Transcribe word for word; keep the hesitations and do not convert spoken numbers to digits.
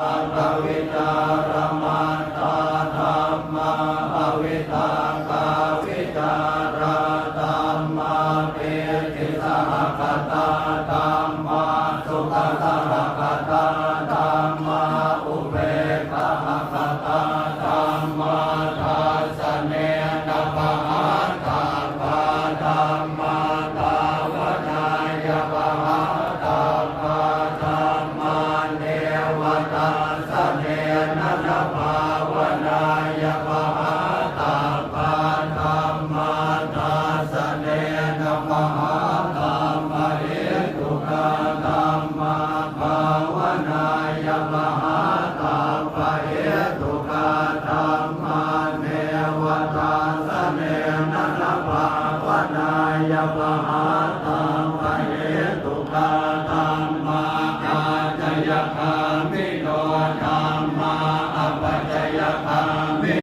Vibhāgavicāramattā dhammā, avitakkavicārā dhammā, pītisahagatā dhammā, sukhasahagatā dhammā, upekkhāsahagatā dhammā, dassanena pahātabbā dhammā, bhāvanāya pahātabbā dhammā, neva dassanena